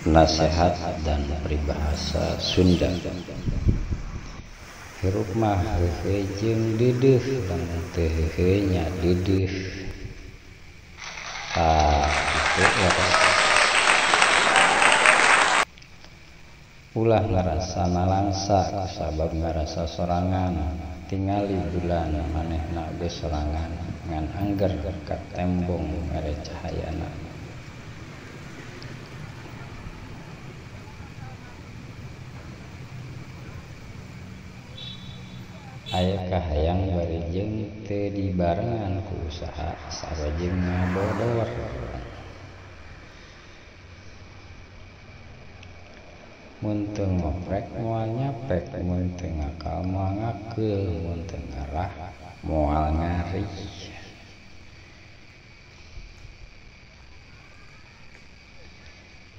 Nasihat dan peribahasa Sunda. Hirup mah heuheu jeung deudeuh, lamun teu heuheu nya deudeuh. Tah kitu leres. Ulah ngarasa nalangsa kusabab ngarasa sorangan, tingali bulan manehna oge sorangan ngan angger ka tembong mere cahayana. Aya kahayang bari jeung teu dibarengan ku usaha sarua jeung ngabodor. Mun teu ngoprek moal nyapek, mun teu ngakal moal ngakeul, mun teu ngarah moal ngarih.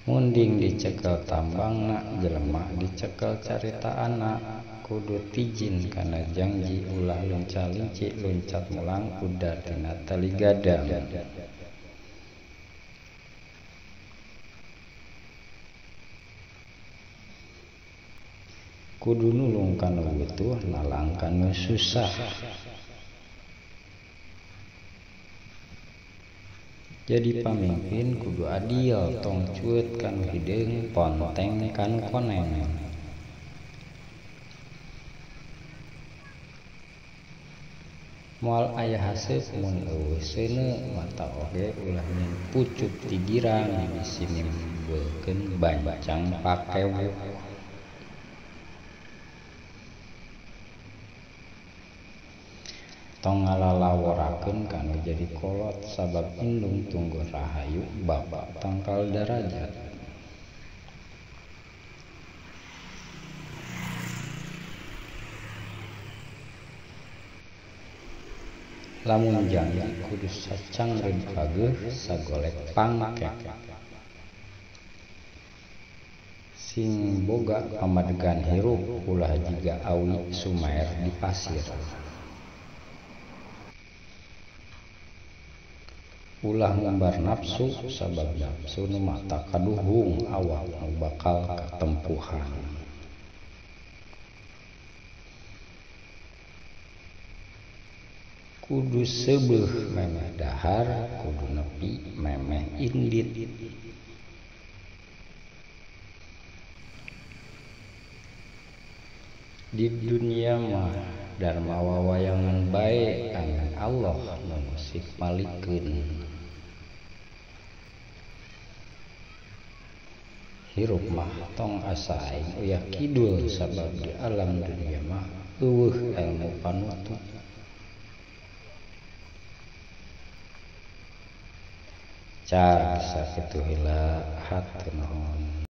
Munding dicekel tambangna, jelema dicekel caritaanna. Kudu tijin kana jangji ulah lunca-linci luncat mulang udar tina tali gadang. Kudu nulung kanu butuh, nalang kanu susah. Jadi pamimpin kudu adil, tong cueut kanu hideung, ponteng kanu koneng. Moal aya haseup mun eueuh seuneu, mata oge ulah nyeun pucuk ti girang bisi nimbulkeun bancang pakewuh. Tong ngalalaworakeun kanu jadi kolot sabab indung tunggu rahayu bapa tangkal darajat. Lamun janji kudu sacangreun pageuh sagolek pangkek. Sing boga pamadegan hirup ulah jiga awi sumaer di pasir. Ulah ngumbar nafsu sabab nafsu nu mata kaduhung awak nu bakal katempuhan. Kudu seubeuh memeh dahar, kudu nepi memeh indit. Di dunia mah darma wawayangan bae ngan Allah nu musik malikeun. Hirup mah tong asa aing uyah kidul sabab di alam dunia mah eueuh elmu panutup. Car sakitu heula hatur nuhun.